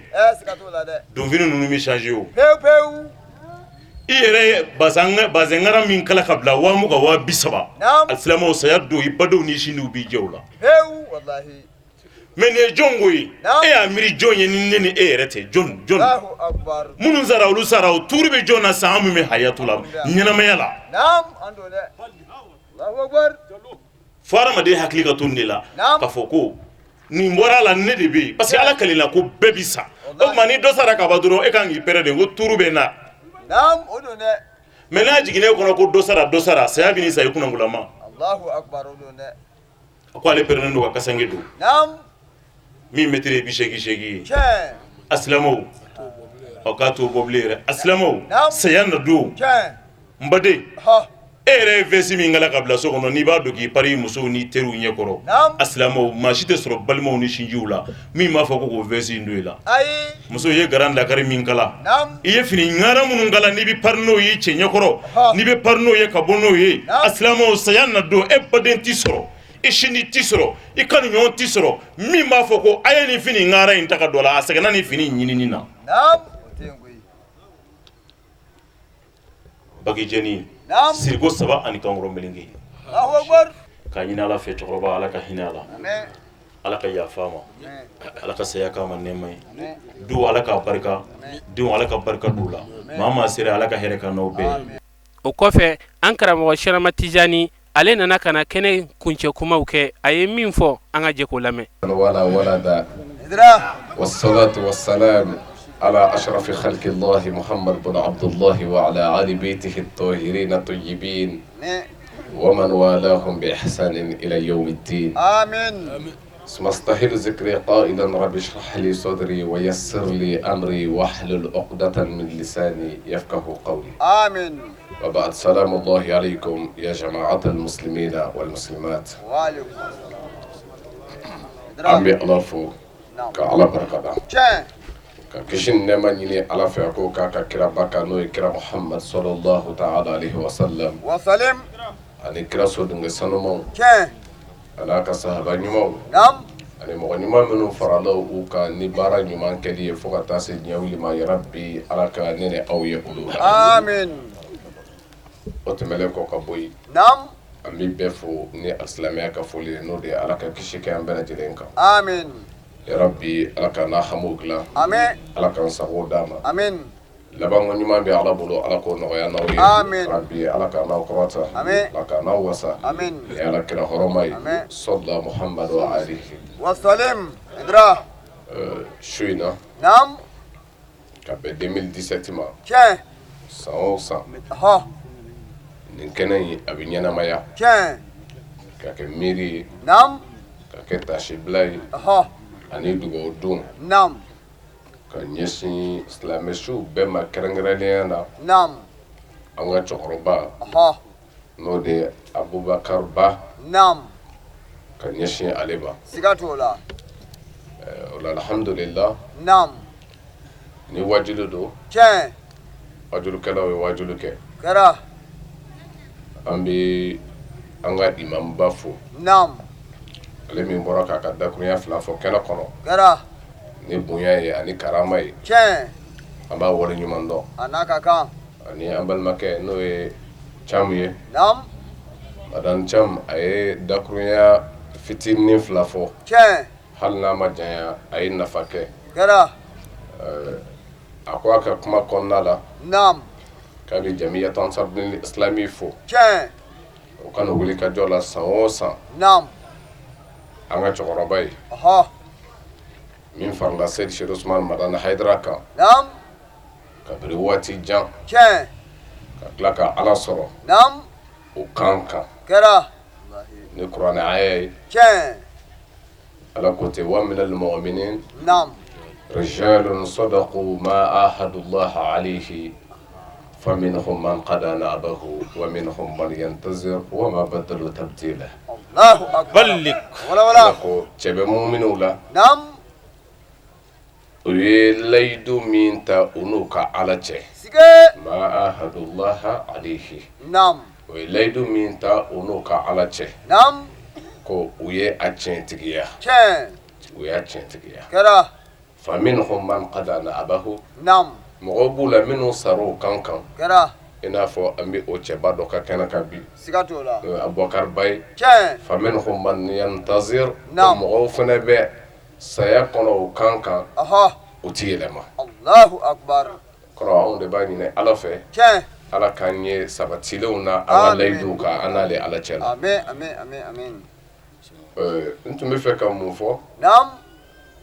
donfini ninnu bɛ changer. O i yɛrɛ ye bazɛnkara min kala ka bila 20,000, 30,000, alisilamɛw, saya don i badenw ni sinjiw b'i jɛ o la. Mais nin ye jɔn ko ye? E y'a miiri jɔn ye ni ne ni e yɛrɛ tɛ? Jɔn jɔn minnu sara, olu sara, o tuuru bɛ jɔn na san? An min bɛ hayatu la, ɲɛnamaya la, fo hadamaden hakili ka to nin de la k'a fɔ ko nin bɔra a la, ne de bɛ yen, parce que Ala kalela ko bɛɛ bi sa. O tuma ni dɔ sara ka ban dɔrɔn, e kan k'i pɛrɛ de ko tuuru bɛ n na. Mais n'a jiginna e kɔnɔ ko dɔ sara, dɔ sara, saya bɛ n'i sa i kunnankolama. A ko ale pɛrɛnnen don ka kasange don min mɛtiri ye 88 ye. A silamɛw, aw k'a to bɔ bilen yɛrɛ. A silamɛw, saya na don. N baden, e yɛrɛ ye veste min kala ka bila so kɔnɔ, n'i b'a don k'i pari musow ni teriw ɲɛ kɔrɔ, a silamɛw, maa si tɛ sɔrɔ balimaw ni sinjiw la min b'a fɔ ko k'o veste in don i la. Muso ye garan dakari min kala, i ye fini ŋara minnu kala, n'i bɛ pari n'o ye cɛ ɲɛkɔrɔ, n'i bɛ pari n'o ye ka bɔ n'o ye, a silamɛw, saya na don, e baden t'i sɔrɔ, i sinji t'i sɔrɔ, i kanuɲɔgɔn t'i sɔrɔ min b'a fɔ ko a ye nin fini ŋara in ta ka don a la, a sɛgɛnna nin fini ɲinini na. Bagijɛni siriko saba ani kankɔrɔ meleke k'a ɲini Ala fɛ. Cɛkɔrɔba, Ala ka hinɛ a la, Ala ka yafa a ma, Ala ka saya k'a ma nɛɛma ye. Du, Ala ka barika denw, Ala ka barika d'u la. Maa maa sera, Ala ka hɛrɛ k'an n'aw bɛɛ. O kɔfɛ, an karamɔgɔ Sɛki Ahmad Tijani, ale nana ka na kɛnɛ kuncɛ kumaw kɛ. A ye min fɔ, an ka jɛ k'o lamɛn. Wala walada wassalatu wassalam ala ashrafi khalqillahi Muhammad bin Abdullahi wa ala ali baytihi at-tahirin at-tayyibin wa man walahum bi ihsanin ila yawmiddin. Amin. ثم استهل ذكري قائلا رب اشرح لي صدري ويسر لي أمري واحلل عقدة من لساني يفقه قولي. آمين. وبعد، سلام الله عليكم يا جماعة المسلمين والمسلمات. وعليكم. An bɛ Ala fo ka Ala barikada ka kisi ni nɛɛma ɲini Ala fɛ, a ko k'a ka kiraba kan, n'o ye kira Muhammad sallallahu ta'ala alaihi wa sallam, وسلم. ani kira sodenkɛ sanumanw, a n'a ka sahaba ɲumanw, ani mɔgɔ ɲuman minnu farala u kan ni baara ɲuman kɛli ye fo ka taa se diɲɛ wuli ma. Yarabi, Ala ka ne ni aw ye olu la. Amin. O tɛmɛnen kɔ ka bɔ yen, an bɛ bɛɛ fo ni alisilamɛya ka foli ye, n'o de ye Ala ka kisi kɛ an bɛɛ lajɛlen kan. Amin. Yarabi, Ala ka n'a hamiw dilan. Amin. Ala k'an sago d'a ma. Amin. Labanko ɲuman bɛ Ala bolo, Ala k'o nɔgɔya n'aw ye. Amin. Rabi, Ala ka n'aw kɔrɔta. Amin. Ala ka n'aw wasa. Amin. Ni Ala kira hɔrɔma ye. Amin. Sɔla Muhammadu wa alihi. وسلم إدرا. Su in na, ka bɛn 2017 ma, san o san, nin kɛnɛ in a bɛ ɲɛnamaya ka kɛ miiri ye, ka kɛ tasibila ye ani dugawu don ka ɲɛsin silamɛsiw bɛɛ ma, kɛrɛnkɛrɛnnenya na an ka cɛkɔrɔba, n'o de ye Abubakar Ba, ka ɲɛsin ale ma. Siga t'o la. O la, alhamdulillah, ni wajilu don, wajulukɛlaw ye wajulu kɛ. Kɛra. An bɛ an ka imamba fo, ale min bɔra k'a ka dakurunya fila fɔ kɛnɛ kɔnɔ Kɛra. ni bonya ye ani karama ye. An b'a wale ɲuman dɔn. A n'a ka kan. Ani an balimakɛ, n'o ye Camu ye, madame Cam, a ye dakurunya fitinin fila fɔ. Hali n'a ma janya, a ye nafa kɛ. Kɛra. A ko a ka kuma kɔnɔna la k'a bɛ Jamiyatu Ansarudini Islami fo o ka wuli ka jɔ la san o san. An ka cɛkɔrɔba ye min farala Seyidi Sedu Usumani Madani Hayidara kan kabini waati jan, ka tila ka Ala sɔrɔ o kan kan Kɛra. ni kuranɛ aya ye. Ala ko ten: wa minal mu'minin rijalun sadaqu ma ahadullah alayhi faminhum man qada nahbahu wa minhum man yantazir wa ma badalu tabdila. Allahu akbar. Ballik. Wala wala. Ala ko cɛ bɛ muminw la, u ye layidu min ta u n'u ka Ala cɛ. Ma ahadullah alayhi, o ye layidu min ta u n'u ka Ala cɛ, ko u ye a tiɲɛtigiya. U y'a tiɲɛtigiya. Kɛra. Faminhum man qada nahbahu, mɔgɔw b'u la minnu sar'o kan kan, Kɛra. I n'a fɔ an bɛ o cɛba dɔ ka kɛnɛ kan bi, Siga t'o la. N'o ye Abubakar Ba ye. Tiɲɛ. Faminhum man yantazir, Naam. mɔgɔw fana bɛ Saya kɔnɔ o kan kan o tɛ yɛlɛma. Allahu akbar. Kɔrɔ anw de b'a ɲini Ala fɛ. Tiɲɛ. Ala k'an ye sabatilenw na an ka layiduw kan an n'ale Ala cɛ la. Amin amin amin amin. N tun bɛ fɛ ka mun fɔ? Naam.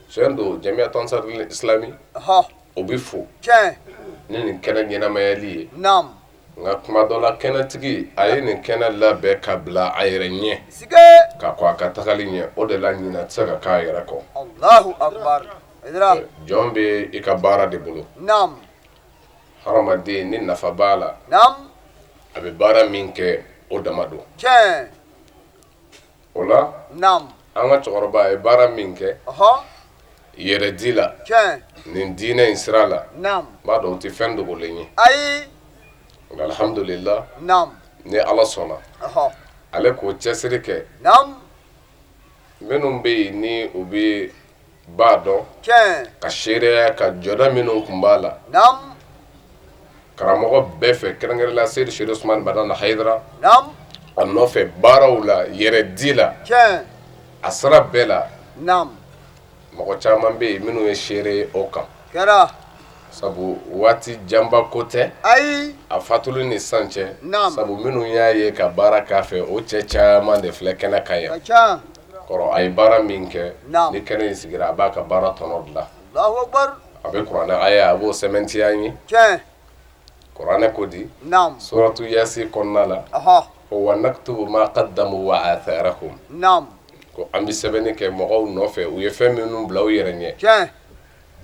Tiɲɛ don Jamiyatu Ansarul Islami. Ɔhɔ. O bɛ fo. Tiɲɛ. Ni nin kɛnɛ ɲɛnamayali ye. Naam. Nka kuma dɔ la kɛnɛtigi a ye nin kɛnɛ labɛn ka bila a yɛrɛ ɲɛ. Siga. Ka kɔn a ka tagali ɲɛ o de la ɲinɛ tɛ se ka k'a yɛrɛ kɔ. Alahu akbar. Jɔn bɛ i ka baara de bolo. Naam. Hadamaden ni nafa b'a la. Naam. A bɛ baara min kɛ o dama don. Tiɲɛ. O la. Naam. An ka cɛkɔrɔba ye baara min kɛ. Ɔhɔ. Yɛrɛdi la. Tiɲɛ. Nin diinɛ in sira la. Naam. N b'a dɔn o tɛ fɛn dogolen ye. Ayi. Nka alhamdulila. Naam. Ni Ala sɔnna. Ɔhɔ. Ale k'o cɛsiri kɛ. Naam. Minnu bɛ yen ni u bɛ b'a dɔn. Tiɲɛ. Ka seereya ka jɔda minnu tun b'a la. Naam. Karamɔgɔ bɛɛ fɛ kɛrɛnkɛrɛn la Seyidi Sɛki Usumani Madani Hayidara. Naam. A nɔfɛ baaraw la yɛrɛdi la. Tiɲɛ. A sira bɛɛ la. Naam. Mɔgɔ caman bɛ yen minnu ye seere ye o kan. Kɛra. Sabu waati janba ko tɛ. Ayi. A fatuli ni sisan cɛ. Naam. Sabu minnu y'a ye ka baara k'a fɛ o cɛ caman de filɛ kɛnɛ kan yan. Ka ca. Kɔrɔ a ye baara min kɛ. Naam. Ni kɛnɛ in sigira a b'a ka baara tɔnɔ dilan. Alahu akbar. A bɛ kuranɛ aya a b'o sɛmɛntiya an ye. Tiɲɛ. Kuranɛ ko di? Naam. Suratu Yasin kɔnɔna la. Ɔhɔ. Ko wa naktubu ma qaddamu wa atharahum. Naam. Ko an bɛ sɛbɛnni kɛ mɔgɔw nɔfɛ u ye fɛn minnu bila u yɛrɛ ɲɛ. Tiɲɛ.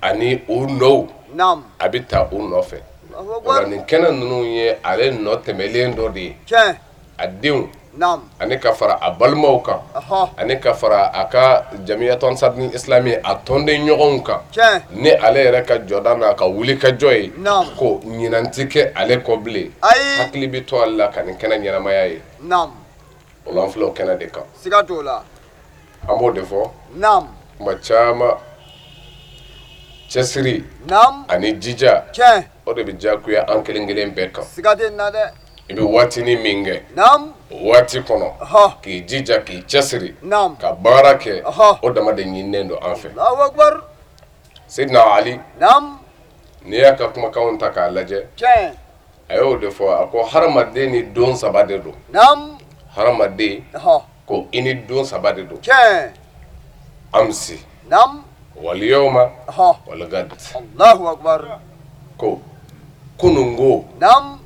Ani u nɔw. Naam. A bɛ ta u nɔfɛ. O la nin kɛnɛ ninnu ye ale nɔ tɛmɛlen dɔ de ye. Tiɲɛ. A denw. Naam. Ani ka fara a balimaw kan. Ɔhɔ. Ani ka fara a ka Jamiyatu Ansarudini Islami a tɔnden ɲɔgɔnw kan. Tiɲɛ. Ni ale yɛrɛ ka jɔda n'a ka wuli ka jɔ ye. Naam. Ko ɲinan tɛ kɛ ale kɔ bilen. Ayi. Hakili bɛ to ale la ka nin kɛnɛ ɲɛnamaya ye. Naam. O la an filɛ o kɛnɛ de kan. Siga t'o la. An b'o de fɔ. Naam. Tuma caman cɛsiri. Naam. Ani jija. Tiɲɛ. O de bɛ diyagoya an kelen kelen bɛɛ kan. Siga tɛ nin na dɛ. I bɛ waatinin min kɛ. Naam. O waati kɔnɔ. Ɔhɔ. K'i jija k'i cɛsiri. Naam. Ka baara kɛ. Ɔhɔ. O dama de ɲininen don an fɛ. Alahu akibaru. Seydina Ali. Naam. N'i y'a ka kumakanw ta k'a lajɛ. Tiɲɛ. A y'o de fɔ a ko hadamaden ni don saba de don. Naam. Hadamaden. Ɔhɔ. Ko i ni don saba de don. Tiɲɛ. Amsi. Naam. Waliyɔma. Ɔhɔ. Waligad. Alahu akibaru. Ko kununko. Naam.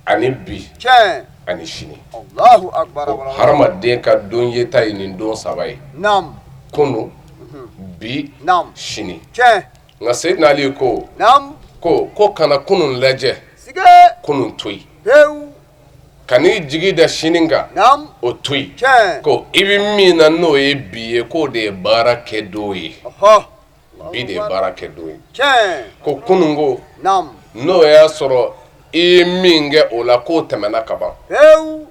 Ani bi. Tiɲɛ. Ani sini. Alahu akibaru. Ko hadamaden ka don yeta ye nin don saba ye. Naam. Kunun. Bi. Naam. Sini. Tiɲɛ. Nka Seydina Ali ko. Naam. Ko ko kana kunun lajɛ. Siga. Kunun to yen. Pewu. Kan'i jigi da sini kan. Naam. O to yen. Tiɲɛ. Ko i bɛ min na n'o ye bi ye k'o de ye baara kɛ don ye. Ɔhɔ. Bi de ye baara kɛ don ye. Tiɲɛ. Ko kununko. Naam. N'o y'a sɔrɔ i ye min kɛ o la k'o tɛmɛna ka ban. Pewu.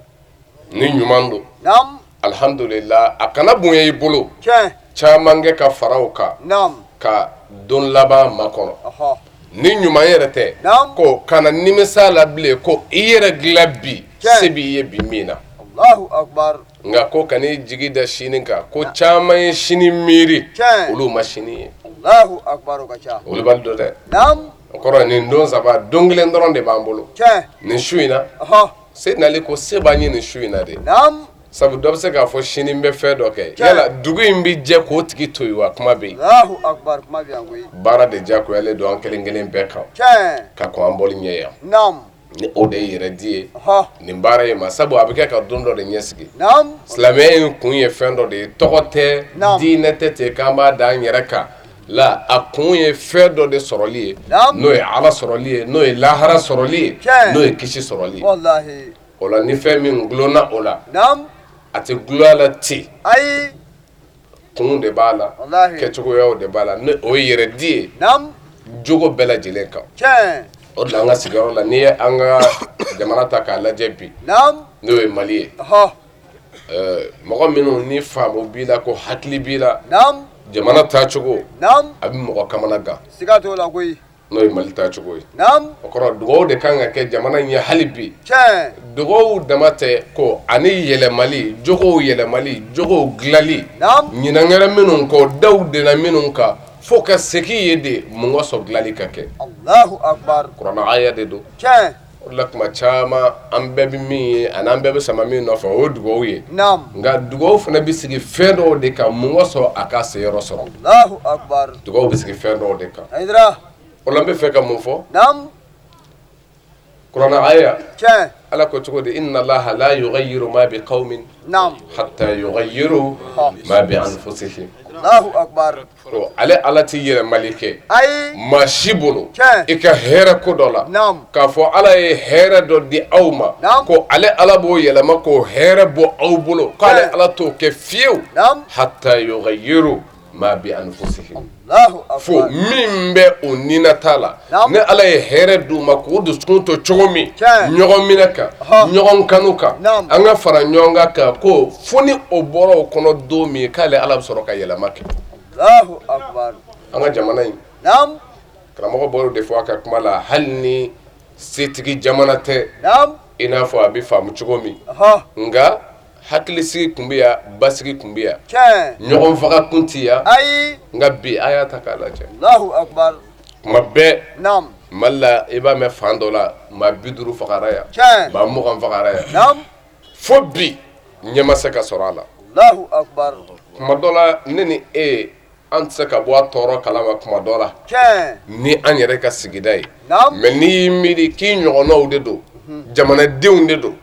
Ni ɲuman don. Naam. Alihamdulila a kana bonya i bolo. Tiɲɛ. Caman kɛ ka fara o kan. Naam. Ka don laban makɔnɔ. Ɔhɔ. Ni ɲuman yɛrɛ tɛ. Naam. Ko kana nimisa la bilen ko i yɛrɛ dilan bi. Tiɲɛ. Se b'i ye bi min na. Alahu akibaru. Nka ko kan'i jigi da sini kan ko caman ye sini miiri. Tiɲɛ. Olu ma sini ye. Alahu akibaru o ka ca. Wulibali don dɛ. Naam. O kɔrɔ nin don saba don kelen dɔrɔn de b'an bolo. Tiɲɛ. Nin su in na. Ɔhɔ. Seydina Ali ko se b'an ye nin su in na de. Naamu. Sabu dɔ bɛ se k'a fɔ sini n bɛ fɛn dɔ kɛ. Yala dugu in bɛ jɛ k'o tigi to yen wa kuma bɛ yen. Alahu akibaru kuma bɛ yan koyi. Baara de diyagoyalen don an kelen kelen bɛɛ kan. Tiɲɛ. Ka kɔn an bɔli ɲɛ yan. Naamu. Ni o de ye yɛrɛ di ye. Ɔhɔ. Nin baara in ma sabu a bɛ kɛ ka don dɔ de ɲɛsigi. Naamu. Silamɛya in kun ye fɛn dɔ de ye tɔgɔ tɛ. Naamu. Diinɛ tɛ ten k'an b'a da an yɛrɛ kan. La a kun ye fɛn dɔ de sɔrɔli ye n'o ye Ala sɔrɔli ye n'o ye lahara sɔrɔli ye n'o ye kisi sɔrɔli ye o la ni fɛn min dulonna o la a tɛ dulon a la ten ayi kun de b'a la kɛcogoyaw de b'a la ni o ye yɛrɛ di ye jogo bɛɛ lajɛlen kan o de la an ka sigiyɔrɔ la n'i ye an ka jamana ta k'a lajɛ bi n'o ye Mali ye Mɔgɔ minnu ni faamu b'i la ko hakili b'i la jamana taacogo a bɛ mɔgɔ kamana gan. Siga t'o la koyi. N'o ye Mali taacogo ye. O kɔrɔ dugawu de kan ka kɛ jamana in ye hali bi. Dugawu dama tɛ ko ani yɛlɛmali, jogow yɛlɛmali, jogow dilanli, ɲinɛ kɛra minnu kɔ, daw denna minnu kan, fo ka segin yen de mun kosɔn dilanli ka kɛ. Alahu akibaru. Kuranɛ aya de don. O de la tuma caman an bɛɛ bɛ min ye ani an bɛɛ bɛ sama min nɔfɛ o ye dugawu ye. Nka dugawu fana bɛ sigi fɛn dɔw de kan mun kosɔn a ka seyɔrɔ sɔrɔ. Alahu akibaru. Dugawu bɛ sigi fɛn dɔw de kan. Hayidara. O la n bɛ fɛ ka mun fɔ? Kuranɛ aya. Tiɲɛ. Ala ko cogo di inna Allaha la yughayyiru ma bi qawmin. Naamu. Hatta yughayyiru ma bi anfusihim. Alahu akibaru. Ale ala tɛ yɛlɛmali kɛ ayi maa si bolo i ka hɛrɛ ko dɔ la k'a fɔ ala ye hɛrɛ dɔ di aw ma ko ale ala b'o yɛlɛma k'o hɛrɛ bɔ aw bolo k'ale ala t'o kɛ fiyewu hatta yughayyiru ma bi anfusihim fo min bɛ o ninata la ni ala ye hɛrɛ d'u ma k'u dusukun to cogo min ɲɔgɔn minɛ kan ɲɔgɔn kanu kan an ka fara ɲɔgɔn kan kan ko fo ni o bɔra o kɔnɔ don min k'ale ala bɛ sɔrɔ ka yɛlɛma kɛ an ka jamana in karamɔgɔ bɔr'o de fɔ a ka kuma la hali ni setigi jamana tɛ i n'a fɔ a bɛ faamu cogo min nka hakilisigi tun bɛ yan basigi tun bɛ yan ɲɔgɔn faga tun tɛ yan nka bi a y'a ta k'a lajɛ tuma bɛɛ Mali la i b'a mɛn fan dɔ la maa 50 fagara yan maa 20 fagara yan fo bi ɲɛ ma se ka sɔrɔ a la tuma dɔ la ne ni e an tɛ se ka bɔ a tɔɔrɔ kalama tuma dɔ la ni an yɛrɛ ka sigida ye mais n'i y'i miiri k'i ɲɔgɔnnaw de don jamanadenw de don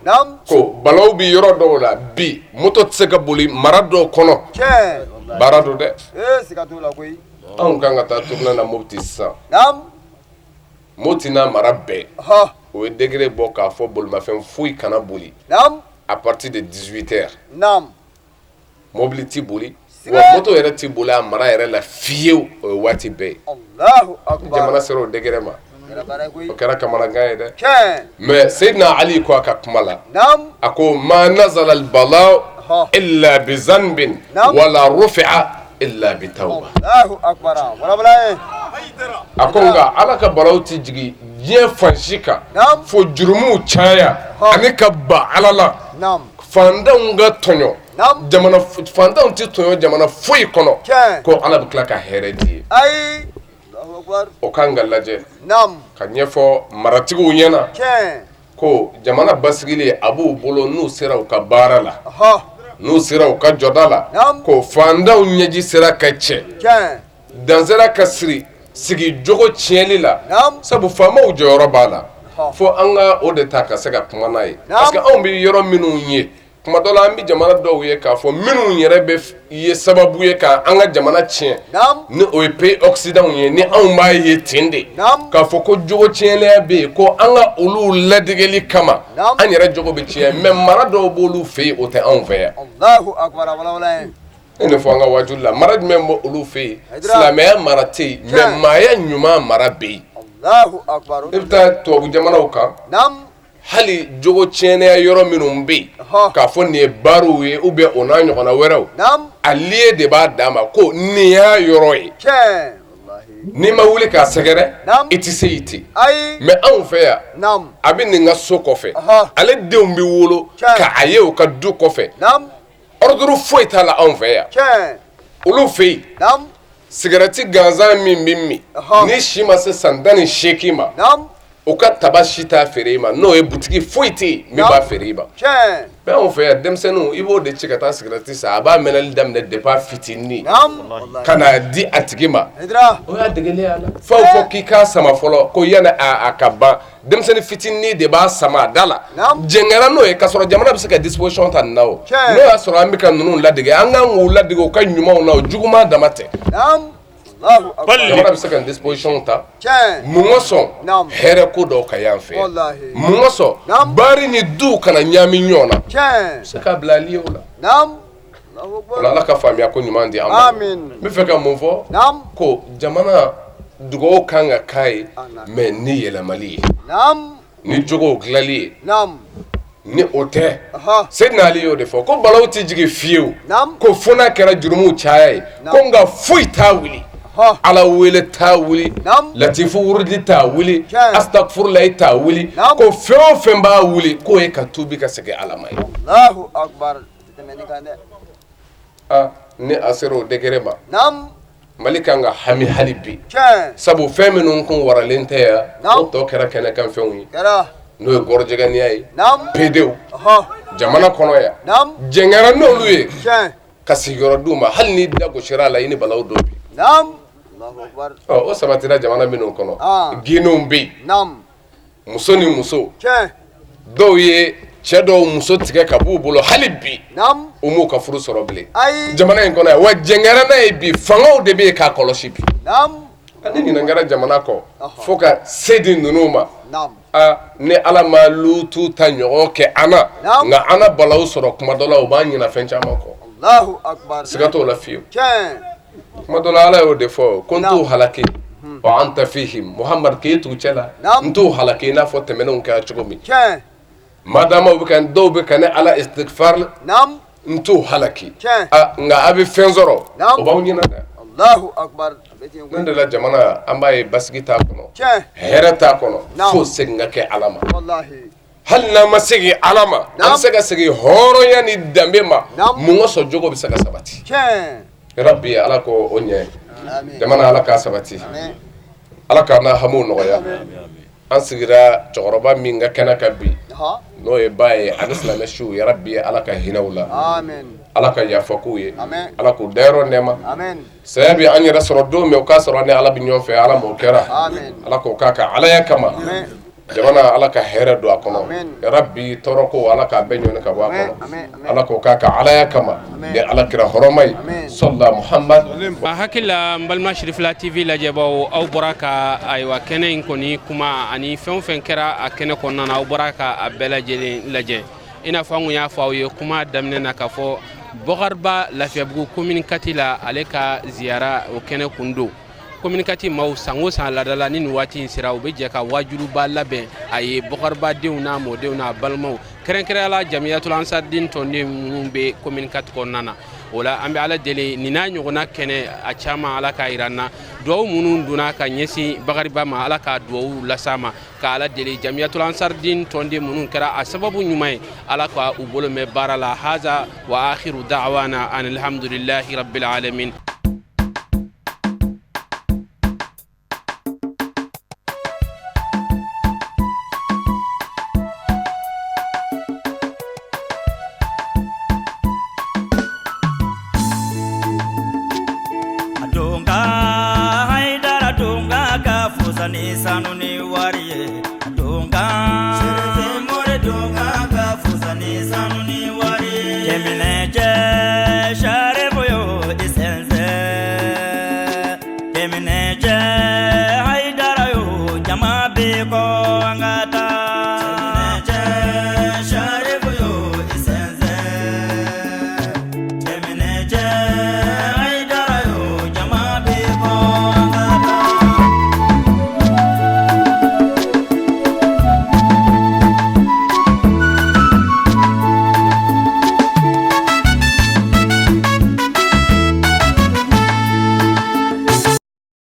ko balaw bɛ yɔrɔ dɔw la bi moto tɛ se ka boli mara dɔw kɔnɔ baara don dɛ anw kan ka taa tournée na Mopti sisan Mopti n'a mara bɛɛ o ye décret bɔ k'a fɔ bolimafɛn foyi kana boli à partir de 18 heures mobili tɛ boli wa moto yɛrɛ tɛ boli a mara yɛrɛ la fiyewu o ye waati bɛɛ ye jamana sera o degré ma o kɛra kamanagan ye dɛ mais Seydina Ali ko a ka kuma la a ko ma nazala al-bala'u illa bi zanbin wala rufi'a illa bi tawba a ko nka ala ka balaw tɛ jigin diɲɛ fan si kan fo jurumuw caya ani ka ban ala la fantanw ka tɔɲɔ jamana fantanw tɛ tɔɲɔ jamana foyi kɔnɔ ko ala bɛ tila ka hɛrɛ di ye o kan ka lajɛ ka ɲɛfɔ maratigiw ɲɛna ko jamana basigili a b'u bolo n'u sera u ka baara la n'u sera u ka jɔda la ko fantanw ɲɛji sera ka cɛ dan sera ka siri sigi jogo tiɲɛli la sabu faamaw jɔyɔrɔ b'a la fo an ka o de ta ka se ka kuma n'a ye parce que anw bɛ yɔrɔ minnu ye tuma dɔ la an bɛ jamana dɔw ye k'a fɔ minnu yɛrɛ bɛ ye sababu ye ka an ka jamana tiɲɛ ni o ye pays occidentaux ye ni anw b'a ye ten de k'a fɔ ko jogo tiɲɛlenya bɛ yen ko an ka olu ladegeli kama an yɛrɛ jogo bɛ tiɲɛ mais mara dɔw b'olu fɛ yen o tɛ anw fɛ yan. Ne nin fɔ an ka waajuli la mara jumɛn bɛ olu fɛ yen silamɛya mara tɛ yen mais maaya ɲuman mara bɛ yen i bɛ taa tubabu jamanaw kan hali jogo tiɲɛnenya yɔrɔ minnu bɛ yen k'a fɔ nin ye bariw ye ou bien o n'a ɲɔgɔnna wɛrɛw a lieu de b'a dan ma ko nin y'a yɔrɔ ye n'i ma wuli k'a sɛgɛrɛ i tɛ se yen ten mais anw fɛ yan a bɛ nin ka so kɔfɛ ale denw bɛ wolo ka a ye u ka du kɔfɛ ordre foyi t'a la anw fɛ yan olu fɛ yen sigarɛti gansan min bɛ min n'i si ma se san 18 ma u ka taba si t'a feere i ma n'o ye butigi foyi tɛ yen min b'a feere i ma mais anw fɛ yan denmisɛnninw i b'o de ci ka taa sigarɛti san a b'a mɛnɛli daminɛ depuis a fitinin ka n'a di a tigi ma o y'a degelen a la fo fɔ k'i k'a sama fɔlɔ ko yanni a ka ban denmisɛnnin fitinin de b'a sama a da la jɛn kɛra n'o ye k'a sɔrɔ jamana bɛ se ka disposition ta nin na o n'o y'a sɔrɔ an bɛ ka ninnu ladege an kan k'u ladege u ka ɲumanw na o juguman dama tɛ jamana bɛ se ka disposition ta mun kosɔn hɛrɛ ko dɔw ka y'an fɛ mun kosɔn bari ni duw kana ɲaami ɲɔgɔn na se ka bila lieu la o ala ka faamuya ko ɲuman di an ma n bɛ fɛ ka mun fɔ ko jamana dugawu kan ka k'a ye mais ni yɛlɛmali ye ni jogow dilanli ye ni o tɛ Seydina Ali y'o de fɔ ko balaw tɛ jigin fiyewu ko fo n'a kɛra jurumuw caya ye ko nka foyi t'a wuli Ala wele t'a wuli, latifu wurudi t'a wuli, astagfurulayi t'a wuli, ko fɛn o fɛn b'a wuli k'o ye ka tuubi ka segin Ala ma ye. Allahu akbar. Aa, ni a sera o degré ma, Mali kan ka hami hali bi, sabu fɛn minnu kun waralen tɛ yan, o tɔ kɛra kɛnɛkan fɛnw ye, n'o ye gɔrɔjɛgɛniya ye, pedew jamana kɔnɔ yan, jɛn kɛra n'olu ye ka sigiyɔrɔ d'u ma, hali n'i da gosira a la, i ni balawu don bi. Ɔ, o sabatira jamana minnu kɔnɔ, Guinéenw bɛ yen, muso ni muso, dɔw ye cɛ dɔw muso tigɛ ka b'u bolo, hali bi u m'u ka furu sɔrɔ bilen jamana in kɔnɔ yan. Wa jɛn kɛra n'a ye bi, fangaw de bɛ yen k'a kɔlɔsi bi. Ni ɲinɛ kɛra jamana kɔ fo ka se di ninnu ma, aa, ni Ala ma Lutu ta ɲɔgɔn kɛ an na, nka an na balawu sɔrɔ kuma dɔ la, u b'an ɲinɛ fɛn caman kɔ. Siga t'o la fiyewu. Kuma dɔ la, Ala y'o de fɔ ko n t'u halaki wa anta fihim, Muhamadu, k'e t'u cɛ la, n t'u halaki i n'a fɔ tɛmɛnenw kɛra cogo min. Madama u bɛ ka dɔw bɛ ka ne Ala istigfar, n t'u halaki, nka a bɛ fɛn sɔrɔ o b'aw ɲinɛ dɛ. Nin de la jamana, an b'a ye basigi t'a kɔnɔ, hɛrɛ t'a kɔnɔ, fo segin ka kɛ Ala ma. Hali n'an ma segin Ala ma, an bɛ se ka segin hɔrɔnya ni danbe ma, mun ka sɔn jogo bɛ se ka sabati. Rabi, Ala ko o ɲɛ jamana, Ala k'a sabati, Ala k'an n'a hamiw nɔgɔya. An sigira cɛkɔrɔba min ka kɛnɛ kan bi, n'o ye ba ye ani silamɛ siw, yarabi Ala ka hinɛ u la, Ala ka yafa k'u ye, Ala k'u dayɔrɔ nɛɛma. Saya bɛ an yɛrɛ sɔrɔ don min, o k'a sɔrɔ ni Ala bɛ ɲɔgɔn fɛ, Ala m'o kɛra, Ala k'o k'a ka Alaya kama. Jamana, Ala ka hɛrɛ don a kɔnɔ, yarabi. Tɔɔrɔ ko, Ala k'a bɛɛ ɲɔni ka bɔ a kɔnɔ, Ala k'o k'a ka Alaya kama ni Ala kira hɔrɔma ye, sɔla Muhamad. A hakili la, n balima Sirifila TV lajɛbaw, aw bɔra ka ayiwa kɛnɛ in kɔni kuma ani fɛn o fɛn kɛra a kɛnɛ kɔnɔna na, aw bɔra ka a bɛɛ lajɛlen lajɛ. I n'a fɔ an kun y'a fɔ aw ye kuma daminɛ na k'a fɔ Bɔkariba Lafiyabugu commune 4 la, ale ka ziyara o kɛnɛ kun don. Commune 4 maaw, san o san laada la, ni nin waati in sera, u bɛ jɛ ka wajuruba labɛn a ye, Bɔkaribadenw n'a mɔdenw n'a balimaw, kɛrɛnkɛrɛnya la Jamiyatul Ansardin tɔnden minnu bɛ commune 4 kɔnɔna na. O la, an bɛ Ala deli nin n'a ɲɔgɔnna kɛnɛ a caman, Ala k'a jira an na. Duwawu minnu donna ka ɲɛsin Bakariba ma, Ala ka duwawu las'a ma, ka Ala deli Jamiyatul Ansardin tɔnden minnu kɛra a sababu ɲuman ye, Ala ka u bolo mɛn baara la. Haza wa akhiru da'wana alhamdulillahi rabbil alamin. Donga Haidara donga ka fusa ni sanu.